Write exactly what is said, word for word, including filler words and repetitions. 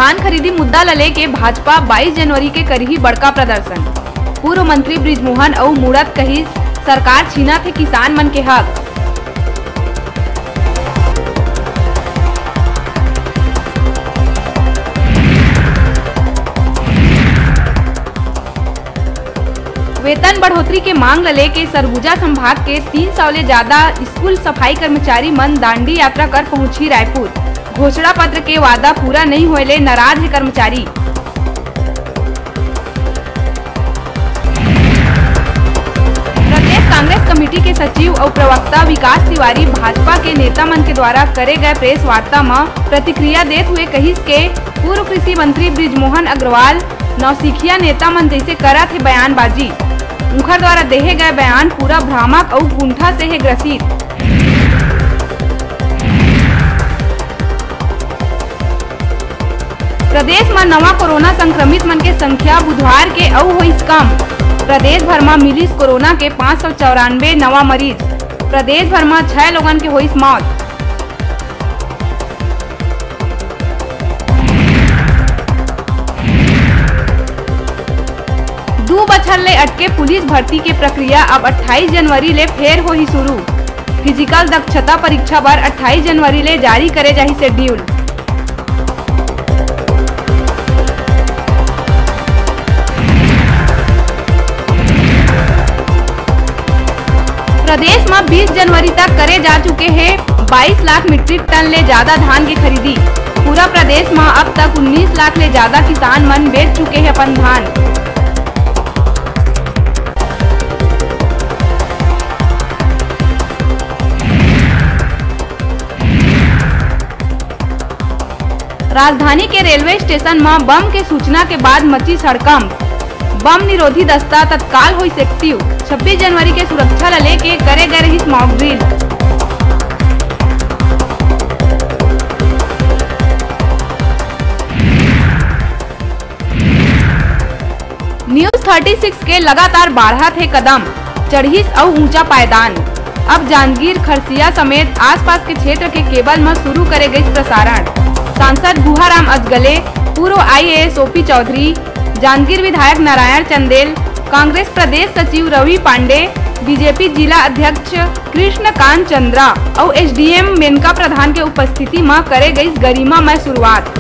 धान खरीदी मुद्दा ल लेके भाजपा बाईस जनवरी के करही बड़का प्रदर्शन। पूर्व मंत्री बृजमोहन अउ मुड़त कहिस, सरकार छीनत हे किसान मन के हक। वेतन बढ़ोतरी के मांग ल लेके सरगुजा संभाग के तीन सौ ले ज्यादा स्कूल सफाई कर्मचारी मन दांडी यात्रा कर पहुंची रायपुर। घोषणा पत्र के वादा पूरा नइ होए ले नाराज हे कर्मचारी। प्रदेश कांग्रेस कमेटी के सचिव अउ प्रवक्ता विकास तिवारी भाजपा के नेता मन के द्वारा करे गए प्रेस वार्ता म प्रतिक्रिया देत हुए कहिस के पूर्व कृषि मंत्री बृजमोहन अग्रवाल नौसिखिया नेता मन जइसे करत हे बयानबाजी। उंखर द्वारा देहे गए बयान पूरा भ्रामक अउ कुंठा से हे ग्रसित। प्रदेश म नवा कोरोना संक्रमित मन के संख्या बुधवार के अउ होइस कम। प्रदेश भर म मिलिस कोरोना के पाँच सौ चौरानबे नवा मरीज। प्रदेश भर म छह लोगन के होइस मौत। दू बछर ले अटके पुलिस भर्ती के प्रक्रिया अब अट्ठाईस जनवरी ले फेर होही शुरू। फिजिकल दक्षता परीक्षा बर अट्ठाईस जनवरी ले जारी करे जाही शेड्यूल। प्रदेश म बीस जनवरी तक करे जा चुके हे बाईस लाख मीट्रिक टन ले ज्यादा धान के खरीदी। पूरा प्रदेश म अब तक उन्नीस लाख ले ज्यादा किसान मन बेच चुके हे अपन धान। राजधानी के रेलवे स्टेशन म बम के सूचना के बाद मची हड़कंप। बम निरोधी दस्ता तत्काल होइस एक्टिव। छब्बीस जनवरी के सुरक्षा ल लेके करे गए रहिस mock drill. News thirty six के लगातार बाढ़त हे कदम, चढ़िस अउ ऊंचा पायदान। अब जांजगीर, खरसिया समेत आसपास के क्षेत्र के केबल म शुरू करे गइस प्रसारण। सांसद गुहाराम अजगले, पूर्व आईएएस ओपी चौधरी, जांजगीर विधायक नारायण चंदेल, कांग्रेस प्रदेश सचिव रवि पांडे, बीजेपी जिला अध्यक्ष कृष्णकांत चंद्रा अउ एसडीएम मेनका प्रधान के उपस्थिति म करे गइस गरिमामय शुरुआत।